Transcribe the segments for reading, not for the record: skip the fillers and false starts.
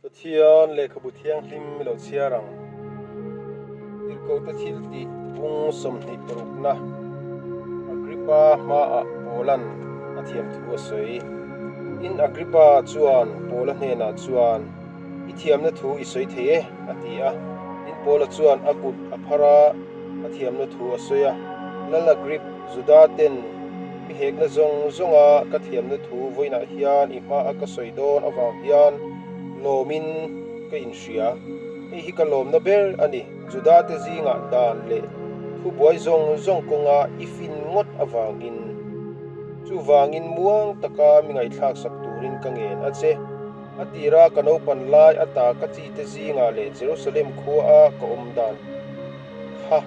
Pathian lehkhabu thianghlim i lo chhiar ang. Tirhkohte thil tih bung 26na Agrippa hmaah Paula'n a thiam thu a sawi. Tin, Agrippa chuan Paula hnenah chuan, I thiamna thu i sawi thei e, a ti a. Tin, Paula chuan a kut a phar a, a thiamna thu a sawi a. Lal Agrip, Juda ten mi hekna zawng zawnga ka thiamna thu vawiinah hian i hmaa ka sawi dawn avang hian lawmin ka inhria. Hei hi ka lawmna ber a ni. Juda te zingah dan leh thubuai zawng zawng kawnga i fin ngawt avangin. Chuvangin muang taka mi ngaihthlaksak turin ka ngen a che. A tira ka naupan lai ata ka chite zingah leh Jerusalem khuaa ka awm dan kha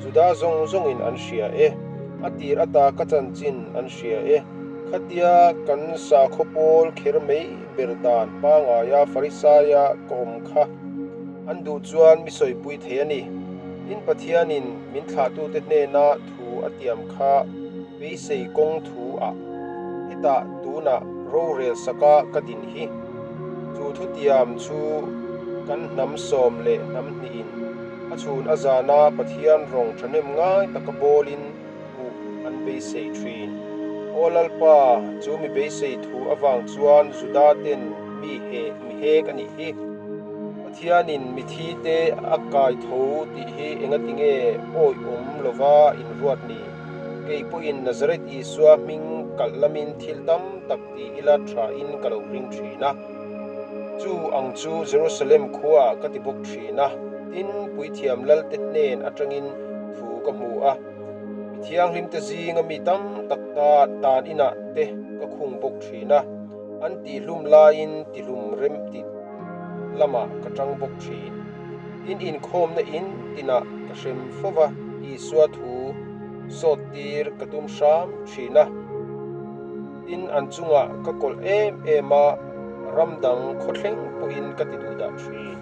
Juda zawng zawngin an hria e. A tir ata ka chanchin an hria e. Khatia kan sakhaw pawl kher mai ber dan pangaia Farisaia ka awm kha an duh chuan mi sawipui thei a ni. Tin, Pathianin min thlahtute hnena thu a tiam kha beisei kawng thu ah hetah tunah rorel saka ka din hi. Chu thutiam chu kan hnam sawm leh hnam hnihin a chhun a zana Pathian rawng thahnem ngai taka bawlin hmuh an beisei thin. Aw Lalpa, chu mi beisei thu avang chuan Juda ten mi he mi hek a nih hi. Pathianin mithi te a kai tho tih hi engatinge awihawm lova inruat ni? Kei pawhin Nazareth Isua hming kalh lamin thil tam tak ti ila thain ka lo ring thin a. Chu ang chu Jerusalem khuaah ka ti bawk thin a, tin, puithiam lalte hnen atangin thu ka hmu a. Mi thianghlimte zinga mi tam tak ta tan inah te ka khung bawk thin a, an tihlum laiin tihlum rem ti lamah ka tang bawk thin. Tin, inkhawmna in tinah ka hrem fo va, Isua thu sawt tir ka tum hram thin a. Tin, an chungah ka kawlh em em a, ram dang khawthleng pawhin ka ti duh dah thin.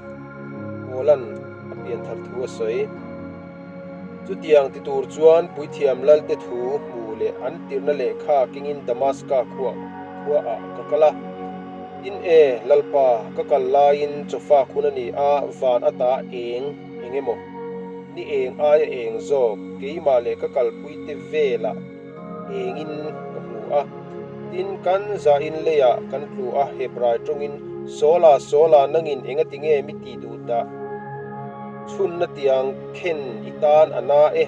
Paula'n a pianthar thu a sawi. Chutiang ti tur chuan puithiam lalte thu hmu leh an tirhna lehkha kengin Damaska khua khuaah ka kal a. Tin e, Lalpa, ka kal laiin chawfak hun a ni a, van ata eng eng emaw, ni eng aia eng zawk, keimah leh ka kalpuite velah engin ka hmu a. Tin, kan zain leiah kan tlu a, Hebrai tawngin, Sawla, Sawla, nangin engati nge mi tih duh dah? Chhunna tiang khen i tan a na e,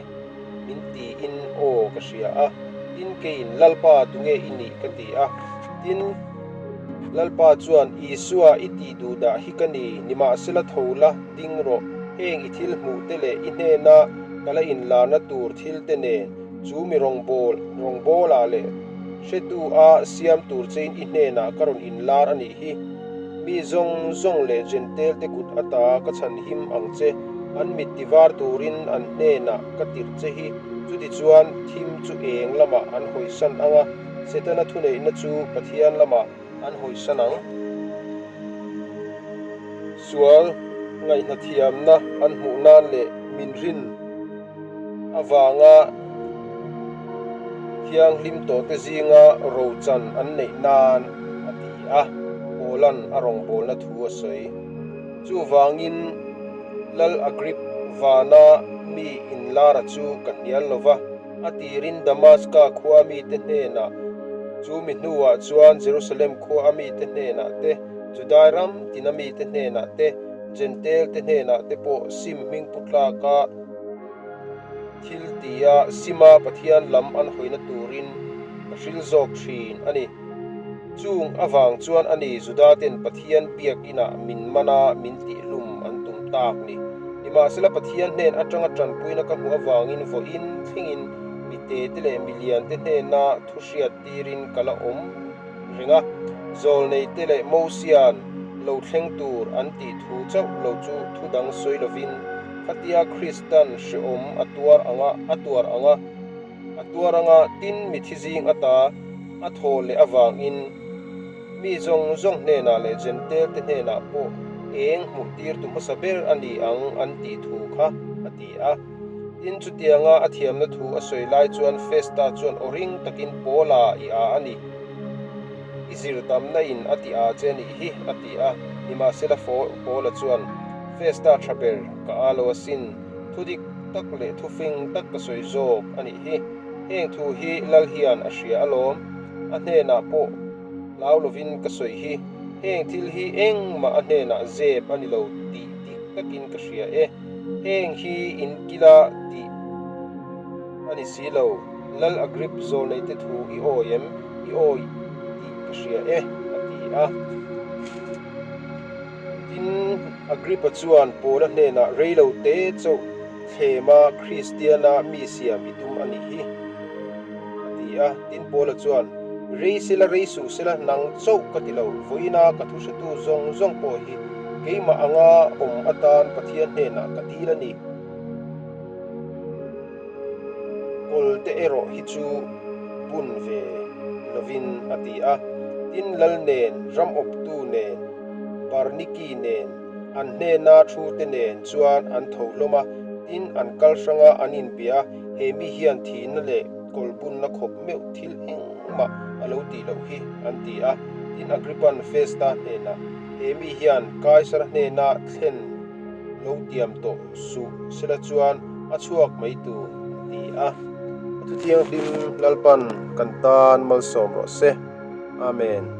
min tiin aw ka hria a. Tin, keiin, Lalpa, tunge i nih? ka ti a. Tin, Lalpa chuan, Isua, i tih duh dah hi ka ni, nimahsela tho la, ding rawh, heng i thil hmuh te leh i hnena ka la inlarna tur thil te nen, Chu mi rawngbâwl, rawngbâwlah leh hretu a siam tûr chein i hnênah ka rawn inlâr a nih hi. Mi zawng zawng leh Jentail-te kut ata ka chhanhim ang che, an mit tivâr tûrin an hnênah ka tirh che hi. Chutichuan, thim chu êng lamah an hawisan ang a, Setana thuneihna chu Pathian lamah an hawisan ang. Sual ngaihhnathiamna an hmuh nân leh min rin avanga thianghlim tawhte zinga rochan an neih nan a ti a, Paula'n a rawngbawlna thu a sawi. Chuvangin Lal Agrip vana mi inlara chu ka hnial lo va, a tirin Damaska khua mite hnenah, chu mi hnuah chuan Jerusalem khua a mite hnenah te, Judai ram tina mite hnenah te, Jentail te hnenah te pawh sim hming pu tlaka thil tia sima Pathian lam an hawina turin ka hril zawk thin a ni. Chung avang chuan a ni Juda ten Pathian biak inah min man a min tihhlum an tum tak ni. Nimahsela Pathian hnen atanga tanpuina ka hmuh avangin vawiin thlengin mi te te leh mi lian te hnena thu hriat tirin ka la awm reng a, Zawlneite leh Mosia'n lo thleng tur an tih thu chauh lo chu thu dang sawi lovin, khatia Kristan hrehawm a tuar anga a tuar anga a tuar anga tin mithi zing ata a thaw leh avangin mi zawng zawng hnenah leh Jentail te hnenah pawh eng hmuh tirtu hmasa ber a ni ang an tih thu kha a ti a. Tin, chutianga a thiamna thu a sawi lai chuan Festa chuan aw ring takin Paula i a a ni. I zir tamna in a ti a che nih hi, a ti a. Nimahsela Paula chuan, Festa tha ber ka a lo asin, thu dik tak leh thu fing tak ka sawi zawk a nih hi. Heng thu hi Lal hian a hria alawm, a hnenah pawh hlau lovin ka sawi hi. Heng thil hi engmah a hnenah zep a ni lo tih dik takin ka hria e. Heng hi in kila tih a ni si lo. Lal Agrip zawlneite thu i awi em? I awi tih ka hria e, a ti a. Tin, Agrippa chuan Paula hnenah rei lo te chauh thlema Kristiana mi siam i tum a nih hi, a ti a. Tin, Paula chuan, Rei sela, rei suh sela, nang chauh ka ti lo, vawiina ka thu hretu zawng zawng pawh hi keimah anga awm atan Pathian hnenah ka dil a ni. Kawlte erawh hi chu bun ve lovin a ti a. Tin, Lal nen, ram awptu nen, Barniki nen, an hnena thute nen chuan an tho hlawm a. Tin, an kal hranga an inbia a, he mi hian thihna leh kawl bunna khawp meuh thil engmah a lo tih loh hi, an ti a. Tin, Agrippan Festa hnenah, He mi hian Kaisara hnena thlen lo tiam tawh suh sela chuan a chhuak mai tur a ti a. A thu thianghlim Lalpan kan tan malsawm rawh se. Amen.